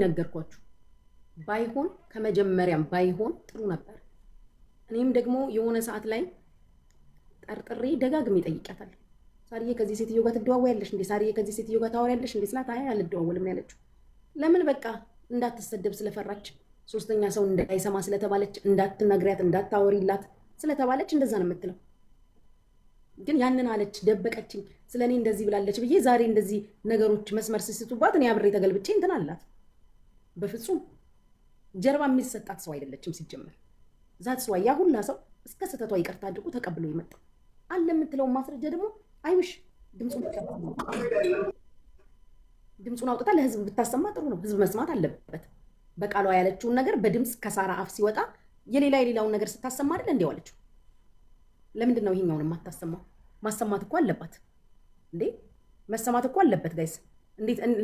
ነገርኳችሁ። ባይሆን ከመጀመሪያም ባይሆን ጥሩ ነበር። እኔም ደግሞ የሆነ ሰዓት ላይ ጠርጥሬ ደጋግሜ ጠይቂያታለሁ። ሳርዬ ከዚህ ሴትዮ ጋር ትደዋወያለሽ እንዴ? ሳርዬ ከዚህ ሴትዮ ጋር ታወሪያለሽ እንዴ ስላት አይ አልደዋወልም ያለችው። ለምን? በቃ እንዳትሰደብ ስለፈራች፣ ሶስተኛ ሰው እንዳይሰማ ስለተባለች፣ እንዳትነግሪያት እንዳታወሪላት ስለተባለች እንደዛ ነው የምትለው። ግን ያንን አለች፣ ደበቀችኝ፣ ስለ እኔ እንደዚህ ብላለች ብዬ ዛሬ እንደዚህ ነገሮች መስመር ሲስቱባት እኔ አብሬ ተገልብጬ እንትን አላት። በፍጹም ጀርባ የሚሰጣት ሰው አይደለችም ሲጀመር። That's why ያ ሁላ ሰው እስከ ስህተቷ ይቅርታ አድርጎ ተቀብሎ ይመጣ አለ የምትለውን ማስረጃ ደግሞ አይውሽ ድምፁን አውጥታ ለህዝብ ብታሰማ ጥሩ ነው። ህዝብ መስማት አለበት። በቃሏ ያለችውን ነገር በድምፅ ከሳራ አፍ ሲወጣ የሌላ የሌላውን ነገር ስታሰማ አይደል እንዴ ዋለችው? ለምንድን ነው ይሄኛውን የማታሰማው? ማሰማት እኮ አለባት እንዴ! መሰማት እኮ አለበት guys።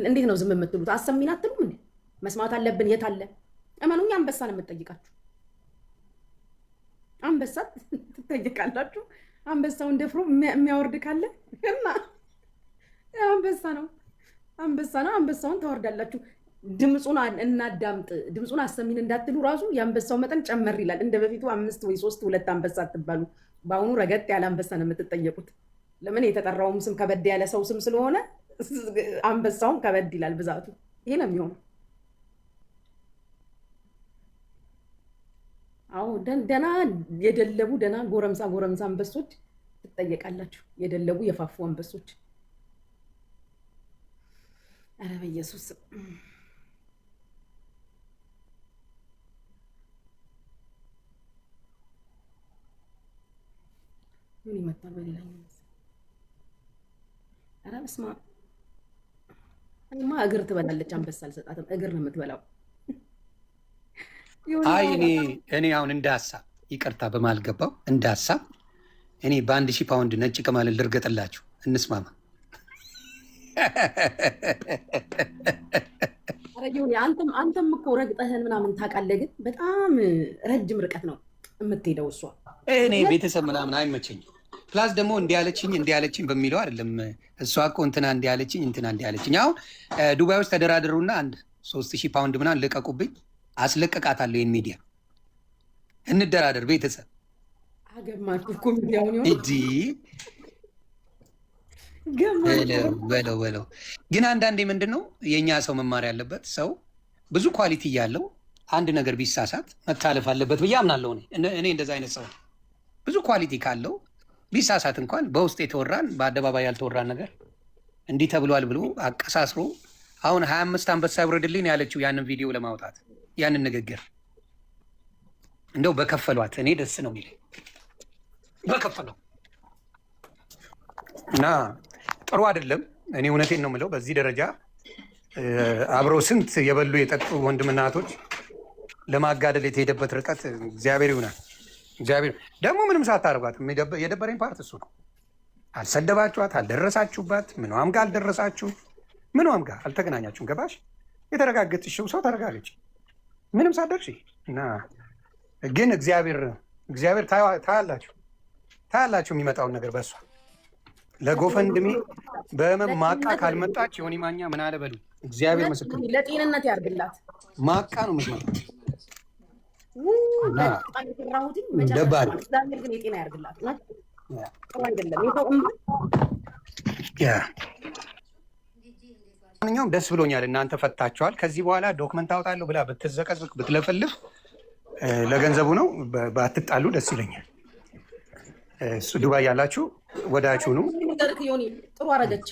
እንዴት ነው ዝም የምትሉት? አሰሚን አትሉም እንዴ? መስማት አለብን። የት አለ? እመኑኝ፣ አንበሳ ነው የምጠይቃችሁ። አንበሳ ትጠይቃላችሁ። አንበሳውን ደፍሮ የሚያወርድ ካለ እና አንበሳ ነው፣ አንበሳ ነው። አንበሳውን ታወርዳላችሁ። ድምፁን እናዳምጥ፣ ድምፁን አሰሚን እንዳትሉ ራሱ የአንበሳው መጠን ጨመር ይላል። እንደ በፊቱ አምስት ወይ ሶስት ሁለት አንበሳ አትባሉ። በአሁኑ ረገጥ ያለ አንበሳ ነው የምትጠየቁት። ለምን? የተጠራውም ስም ከበድ ያለ ሰው ስም ስለሆነ አንበሳውም ከበድ ይላል ብዛቱ። ይሄ ነው የሚሆነው። አዎ ደና የደለቡ ደና ጎረምሳ ጎረምሳ አንበሶች ትጠየቃላችሁ። የደለቡ የፋፉ አንበሶች። ኧረ በኢየሱስ ምን ይመጣል በሌላኛው መሰለኝ። ኧረ በስመ አብ። እኔማ እግር ትበላለች አንበሳ አልሰጣትም። እግር ነው የምትበላው። አይ እኔ አሁን እንደ ሀሳብ ይቅርታ በማልገባው እንደ ሀሳብ እኔ በ1000 ፓውንድ ነጭ ቅማልን ልርገጥላችሁ፣ እንስማማ። ኧረ ይሁን፣ አንተም እኮ ረግጠህን ምናምን ታውቃለህ፣ ግን በጣም ረጅም ርቀት ነው የምትሄደው እሷ። እኔ ቤተሰብ ምናምን አይመቸኝም። Plus ደግሞ እንዲህ አለችኝ እንዲህ አለችኝ በሚለው አይደለም። እሷ እኮ እንትና እንዲህ አለችኝ እንትና እንዲህ አለችኝ። አሁን ዱባይ ውስጥ ተደራደሩና አንድ 3000 ፓውንድ ምናምን ልቀቁብኝ፣ አስለቅቃታለሁ። ይህን ሚዲያ እንደራደር ቤተሰብ። አገማችሁ እኮ ሚዲያውን ይሆን እንዲ ገማችሁ። በለው በለው። ግን አንዳንዴ ምንድን ነው የእኛ ሰው መማር ያለበት፣ ሰው ብዙ quality እያለው አንድ ነገር ቢሳሳት መታለፍ አለበት ብዬ አምናለሁ። እኔ እንደዛ አይነት ሰው ነኝ። ብዙ quality ካለው ቢሳሳት እንኳን በውስጥ የተወራን በአደባባይ ያልተወራን ነገር እንዲህ ተብሏል ብሎ አቀሳስሮ አሁን 25 አንበሳ ይውረድልኝ ያለችው ያንን ቪዲዮ ለማውጣት ያንን ንግግር እንደው በከፈሏት እኔ ደስ ነው የሚለኝ በከፈለው እና ጥሩ አይደለም። እኔ እውነቴን ነው የምለው። በዚህ ደረጃ አብረው ስንት የበሉ የጠጡ ወንድምና እህቶች ለማጋደል የተሄደበት ርቀት እግዚአብሔር ይሆናል። እግዚአብሔር ደግሞ ምንም ሳታደርጓት የደበረኝ part እሱ ነው። አልሰደባችኋት፣ አልደረሳችሁባት፣ ምኗም ጋር አልደረሳችሁ፣ ምኗም ጋር አልተገናኛችሁም። ገባሽ? የተረጋገጥሽው ሰው ተረጋገች፣ ምንም ሳትደርሺ። እና ግን እግዚአብሔር ታያላችሁ ታያላችሁ የሚመጣውን ነገር በእሷ ለ GoFundMe በህመም ማቃ ካልመጣች ዮኒ ማኛ ምን አለ በሉ። እግዚአብሔር ምስክር ነው። ለጤንነት ያርግላት። ማቃ ነው የምትመጣው። እና በጣም የፈራሁትኝ መጨረሻ ደባሪ። እግዚአብሔር ግን የጤና ያርግላት። እውነት ጥሩ አይደለም የሰው እምባ። ማንኛውም ደስ ብሎኛል። እናንተ ፈታችኋል። ከዚህ በኋላ document አውጣለሁ ብላ ብትዘቀዝቅ ብትለፈልፍ ለገንዘቡ ነው። ባትጣሉ ደስ ይለኛል። እሱ ዱባይ ያላችሁ ወዳችሁ ነው። ነገርክ ዮኒ ጥሩ አረገች።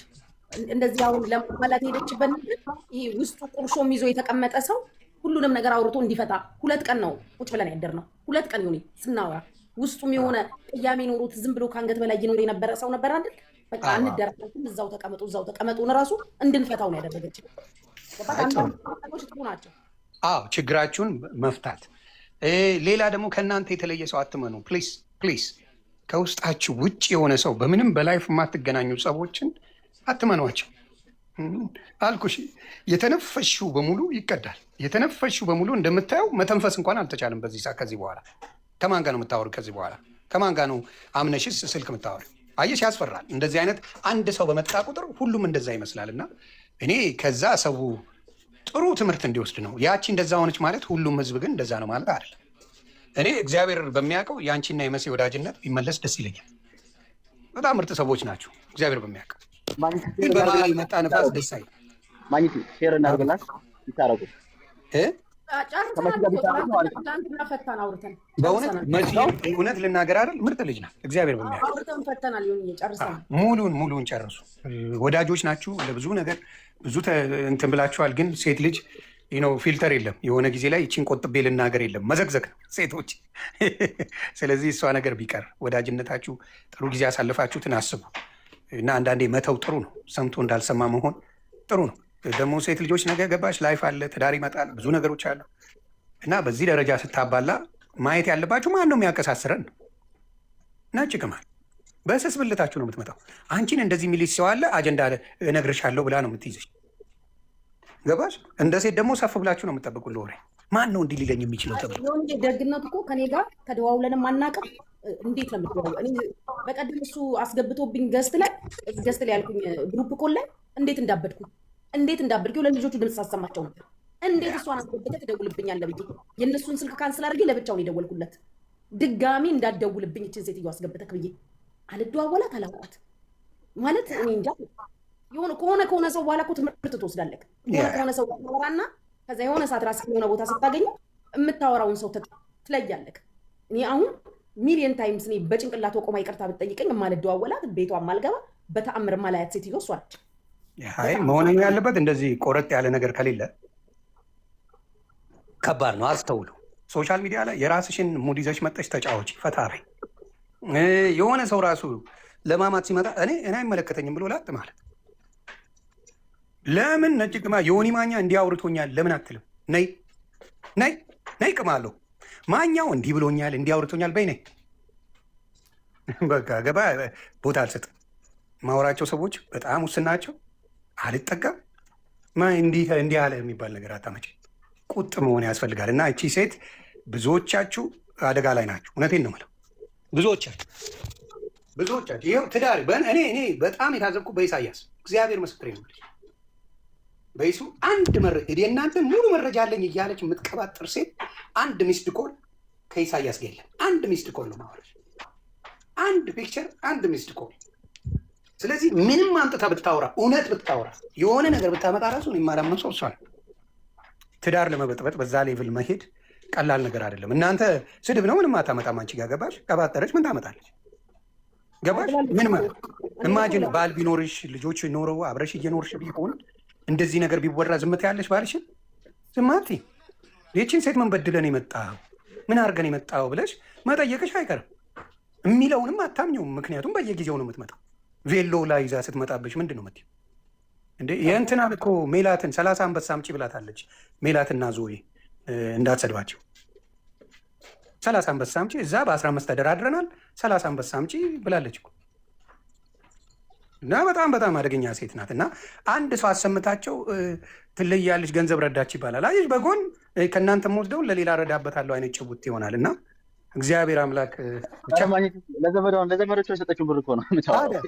እንደዚህ አሁን ለማለት ሄደችበት ነገር ይሄ ውስጡ ቁርሾም ይዞ የተቀመጠ ሰው ሁሉንም ነገር አውርቶ እንዲፈታ 2 ቀን ነው ቁጭ ብለን ያደርነው። 2 ቀን ዮኒ ስናወራ ውስጡም የሆነ ቅያሜ ኖሮት ዝም ብሎ ከአንገት በላይ ይኖር የነበረ ሰው ነበር አይደል? በቃ አንደራደርም፣ እዛው ተቀመጡ፣ እዛው ተቀመጡን ራሱ እንድንፈታው ነው ያደረገች። ገባህ? አይ ጥሩ። አንዳንድ ነገሮች ጥሩ ናቸው። አዎ ችግራችሁን መፍታት። ሌላ ደግሞ ከእናንተ የተለየ ሰው አትመኑ። Please please፣ ከውስጣችሁ ውጭ የሆነ ሰው በምንም በ life የማትገናኙ ሰዎችን አትመኗቸው። አልኩሽ፣ የተነፈሽው በሙሉ ይቀዳል። የተነፈሽው በሙሉ እንደምታየው መተንፈስ እንኳን አልተቻለም በዚህ ሰዓት። ከዚህ በኋላ ከማን ጋር ነው የምታወሪው? ከዚህ በኋላ ከማን ጋር ነው አምነሽስ ስልክ የምታወሪው? አየሽ፣ ያስፈራል። እንደዚህ አይነት አንድ ሰው በመጣ ቁጥር ሁሉም እንደዛ ይመስላል። እና እኔ ከዛ ሰው ጥሩ ትምህርት እንዲወስድ ነው። ያቺ እንደዛ ሆነች ማለት ሁሉም ህዝብ ግን እንደዛ ነው ማለት አይደለም። እኔ እግዚአብሔር በሚያውቀው የአንቺና የመሴ ወዳጅነት ቢመለስ ደስ ይለኛል። በጣም ምርጥ ሰዎች ናቸው። እግዚአብሔር በሚያውቀው ግን በመሀል የመጣ ንፋስ ደስ አይልም። ማግኘት share እናድርግላት ይታረቁ። እ? ጨርሰናል እኮ ትናንትና ፈታን አውርተን በእውነት ጨርሰናል። መሲ እውነት ልናገር አይደል ምርጥ ልጅ ናት። እግዚአብሔር በሚያውቀው አውርተን ፈተናል። ይሁን ጨርሰናል። ሙሉን ሙሉን ጨርሱ። ወዳጆች ናችሁ። ለብዙ ነገር ብዙ እንትን ብላችኋል። ግን ሴት ልጅ ነው filter የለም። የሆነ ጊዜ ላይ ይቺን ቆጥቤ ልናገር የለም መዘግዘግ ነው ሴቶች። ስለዚህ እሷ ነገር ቢቀር ወዳጅነታችሁ ጥሩ ጊዜ ያሳልፋችሁትን አስቡ እና አንዳንዴ መተው ጥሩ ነው። ሰምቶ እንዳልሰማ መሆን ጥሩ ነው። ደግሞ ሴት ልጆች ነገ ገባሽ life አለ፣ ትዳር ይመጣል፣ ብዙ ነገሮች አሉ እና በዚህ ደረጃ ስታባላ ማየት ያለባችሁ ማን ነው የሚያቀሳስረን ነው። ነጭ ቅማል በስስ ብልታችሁ ነው የምትመጣው። አንቺን እንደዚህ የሚልሽ ሰው አለ፣ አጀንዳ እነግርሻለሁ ብላ ነው የምትይዝሽ። ገባሽ? እንደ ሴት ደግሞ ሰፍ ብላችሁ ነው የምጠብቁት ለወሬ። ማን ነው እንዲህ ሊለኝ የሚችለው ተብሎ ይሁን ደግነቱ እኮ ከኔ ጋር ተደዋውለንም አናውቅም። እንዴት ነው የምትደዋወለው? እኔ በቀደም እሱ አስገብቶብኝ guest ላይ ያልኩኝ group call ላይ እንዴት እንዳበድኩ እንዴት እንዳበድኩ ለልጆቹ ድምፅ ሳሰማቸው ነበር። እንዴት እሷን አስገብተህ ትደውልብኛለህ ብዬ የእነሱን ስልክ cancel አድርጌ ለብቻውን የደወልኩለት ድጋሚ እንዳትደውልብኝ ይችን ሴትዮ አስገብተህ ብዬ አልደዋወላት አላውቃት ማለት እኔ እንጃ። የሆነ ከሆነ ሰው በኋላ እኮ ትምህርት ትወስዳለህ። ከሆነ ከሆነ ሰው ጋር ታወራና ከዛ የሆነ ሰዓት ራስህ የሆነ ቦታ ስታገኘው የምታወራውን ሰው ትለያለህ። እኔ አሁን million times እኔ በጭንቅላት ቆማ ይቅርታ ብትጠይቀኝ የማልደዋወላት ቤቷ የማልገባ በተአምር የማላያት ሴትዮ እሷ ነች። አይ መሆን ያለበት እንደዚህ ቆረጥ ያለ ነገር ከሌለ ከባድ ነው። አስተውሉ። Social media ላይ የራስሽን mood ይዘሽ መጠሽ ተጫወቺ፣ ፈታ በይ። የሆነ ሰው ራሱ ለማማት ሲመጣ እኔ አይመለከተኝም ብሎ ላጥ ማለት ለምን ነጭ ቅማ ዮኒ ማኛ እንዲህ አውርቶኛል ለምን አትልም? ነይ ነይ ነይ ቅማለሁ ማኛው እንዲህ ብሎኛል እንዲህ አውርቶኛል በይ ነይ። በቃ ገባ ቦታ አልሰጥም። ማወራቸው ሰዎች በጣም ውስን ናቸው። አልጠቀም እንዲህ እንዲህ አለ የሚባል ነገር አታመጪም። ቁጥ መሆን ያስፈልጋል። እና እቺ ሴት ብዙዎቻችሁ አደጋ ላይ ናችሁ። እውነቴን ነው የምለው። ብዙዎቻችሁ ይኸው ትዳር እኔ በጣም የታዘብኩ በኢሳያስ እግዚአብሔር ምስክሬ ነው። በይሱ አንድ መረጃ የእናንተ ሙሉ መረጃ አለኝ እያለች የምትቀባጥር ሴት አንድ missed call ከኢሳያስ ጋር የለም። አንድ missed call ነው ማወራሽ፣ አንድ picture፣ አንድ missed call። ስለዚህ ምንም አምጥታ ብታወራ እውነት ብታወራ የሆነ ነገር ብታመጣ ራሱ የማላምነው ሰው እሷ ነው። ትዳር ለመበጥበጥ በዛ level መሄድ ቀላል ነገር አይደለም። እናንተ ስድብ ነው ምንም አታመጣም። አንቺ ጋር ገባሽ ቀባጠረች ምን ታመጣለች? ገባሽ ምን ማለት imagine ባል ቢኖርሽ ልጆች ኖረው አብረሽ እየኖርሽ ቢሆን እንደዚህ ነገር ቢወራ ዝምት ያለሽ ባልሽን ዝም አትይም። ይህችን ሴት ምን በድለን የመጣው ምን አድርገን የመጣው ብለሽ መጠየቅሽ አይቀርም። የሚለውንም አታምኘውም። ምክንያቱም በየጊዜው ነው የምትመጣው። ቬሎ ላይ ይዛ ስትመጣብሽ ምንድን ነው የምትይው? እንዴ የእንትናን እኮ ሜላትን 30 አንበሳ አምጪ ብላታለች። ሜላትና ዞዬ እንዳትሰድባቸው 30 አንበሳ አምጪ እዛ በ15 ተደራድረናል፣ 30 አንበሳ አምጪ ብላለች እኮ። እና በጣም በጣም አደገኛ ሴት ናት። እና አንድ ሰው አሰምታቸው ትለያለች፣ ገንዘብ ረዳች ይባላል። አየሽ በጎን ከእናንተ ወስደውን ለሌላ ረዳበታለሁ አይነት ጭቡት ይሆናል። እና እግዚአብሔር አምላክ ብቻ ለዘመዶቿ የሰጠችውን ብር እኮ ነው የምታወራው።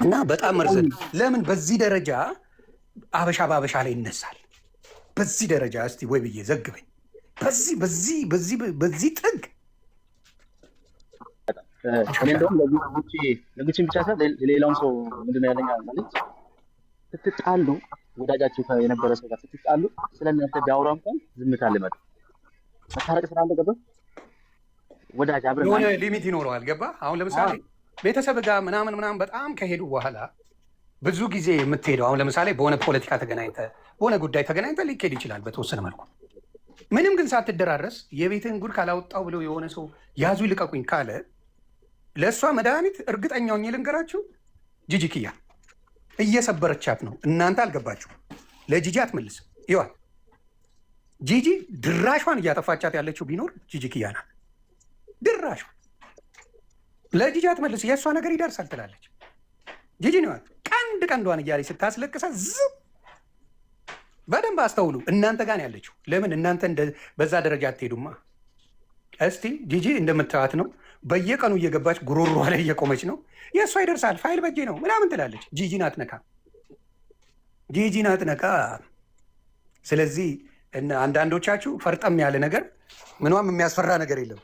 እና በጣም መርዝ። ለምን በዚህ ደረጃ አበሻ በአበሻ ላይ ይነሳል? በዚህ ደረጃ እስቲ ወይ ብዬ ዘግበኝ። በዚህ በዚህ በዚህ በዚህ ጥግ እኔ እንደውም ለጉቺ ብቻ ሳይሆን ለሌላውም ሰው ምንድን ነው ያለኝ ማለት ስትጣሉ ወዳጃችሁ የነበረ ሰው ጋር ስትጣሉ ስለ እናንተ ቢያወራ እንኳን ዝምታ ልመድ። መታረቅ ስላለ ገባህ ወዳጅ አብረን የሆነ limit ይኖረዋል። ገባ አሁን ለምሳሌ ቤተሰብ ጋር ምናምን ምናምን በጣም ከሄዱ በኋላ ብዙ ጊዜ የምትሄደው አሁን ለምሳሌ በሆነ ፖለቲካ ተገናኝተ በሆነ ጉዳይ ተገናኝተ ሊኬድ ይችላል በተወሰነ መልኩ። ምንም ግን ሳትደራረስ የቤትህን ጉድ ካላወጣው ብሎ የሆነ ሰው ያዙ ይልቀቁኝ ካለ ለእሷ መድኃኒት እርግጠኛ ሆኜ ልንገራችሁ፣ ጂጂ ኪያ እየሰበረቻት ነው። እናንተ አልገባችሁ። ለጂጂ አትመልስም። ይዋል ጂጂ ድራሿን እያጠፋቻት ያለችው ቢኖር ጂጂ ኪያ ናት። ድራሿን ለጂጂ አትመልስ፣ የእሷ ነገር ይደርሳል ትላለች። ጂጂ ነው ቀንድ ቀንዷን እያለች ስታስለቅሳት ዝም። በደንብ አስተውሉ። እናንተ ጋር ነው ያለችው። ለምን እናንተ በዛ ደረጃ አትሄዱማ? እስቲ ጂጂ እንደምታዩት ነው። በየቀኑ እየገባች ጉሮሯ ላይ እየቆመች ነው። የእሷ ይደርሳል፣ ፋይል በጄ ነው ምናምን ትላለች። ጂጂን አትነካ፣ ጂጂን አትነካ። ስለዚህ አንዳንዶቻችሁ ፈርጠም ያለ ነገር ምንም የሚያስፈራ ነገር የለም።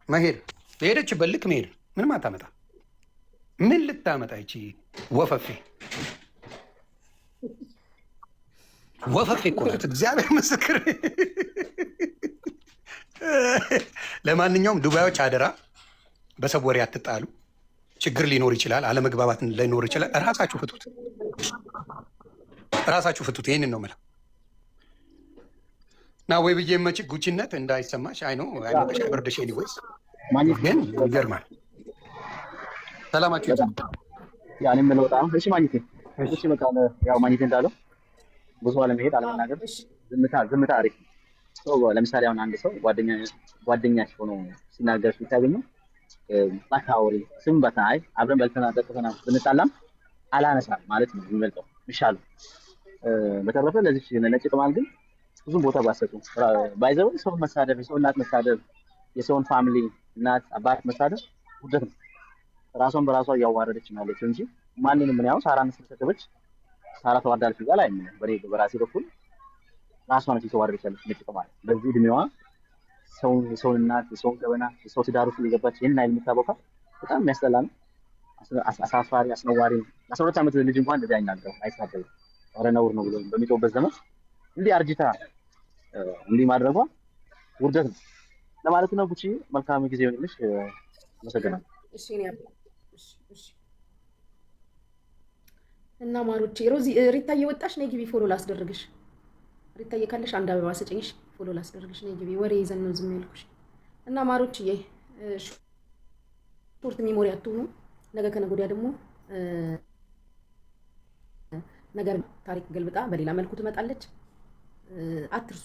መሄድ የሄደችበት ልክ መሄድ ምንም አታመጣ። ምን ልታመጣ ይቺ ወፈፌ ወፈፌ እኮ ናት። እግዚአብሔር ምስክር። ለማንኛውም ዱባዮች አደራ፣ በሰው ወሬ አትጣሉ። ችግር ሊኖር ይችላል፣ አለመግባባት ሊኖር ይችላል። እራሳችሁ ፍቱት፣ እራሳችሁ ፍቱት። ይህንን ነው የምለው። እና ወይ ብዬ መች ጉቺነት እንዳይሰማሽ አይኖ አይሞቀሽ አይበርድሽ። Anyways ግን ይገርማል። ሰላማችሁ ይብዛ። ያ እኔም ልወጣ ነው። እሺ ማግኘቴ፣ እሺ በቃ ያው ማግኘቴ እንዳለው ብዙ አለመሄድ አለመናገር፣ ዝምታ ዝምታ አሪፍ ነው። ሰው ለምሳሌ አሁን አንድ ሰው ጓደኛ ጓደኛሽ ሆኖ ሲናገር ብታገኘው ባታወሪ ስም በታ አይ አብረን በልተና ጠጥተና ብንጣላም አላነሳም ማለት ነው የሚበልጠው የሚሻለው። በተረፈ ለዚች ነጭ ቅማል ግን ብዙም ቦታ ባሰጡ by the way ሰውን መሳደብ፣ የሰው እናት መሳደብ፣ የሰውን family እናት አባት መሳደብ ውርደት ነው። ራሷን በራሷ እያዋረደች ነው ያለችው እንጂ ማንንም ምን ያው ሳራን ስለሰደበች ሳራ ተዋርዳለች ቢባል አይምንም። በእኔ በራሴ በኩል ራሷ ነች የተዋረደች ያለች ነጭ ቅማል። በዚህ እድሜዋ ሰውን የሰውን እናት የሰውን ገበና የሰው ትዳር ውስጥ እየገባች ይህን ያህል የምታቦካ በጣም የሚያስጠላ ነው። አሳፋሪ አስነዋሪ ነው። 12 ዓመት ልጅ እንኳን እንደዚህ አይናገርም፣ አይሳደብም። ኧረ ነውር ነው ብሎ በሚጮህበት ዘመን እንዲህ አርጅታ እንዲህ ማድረጓ ውርደት ነው ለማለት ነው። ጉቺ መልካም ጊዜ ይሆንልሽ። አመሰግናለሁ። እሺ እኔ እሺ እሺ። እና ማሮቼ ሮዚ ሪታ እየወጣሽ ነይ ግቢ፣ follow ላስደርግሽ። ሪታዬ ካለሽ አንድ አበባ ስጭኝሽ፣ follow ላስደርግሽ። ነይ ግቢ፣ ወሬ ይዘን ነው ዝም ያልኩሽ። እና ማሮችዬ short memory አትሁኑ። ነገ ከነገ ወዲያ ደግሞ ነገር ታሪክ ገልብጣ በሌላ መልኩ ትመጣለች። አትርሱ።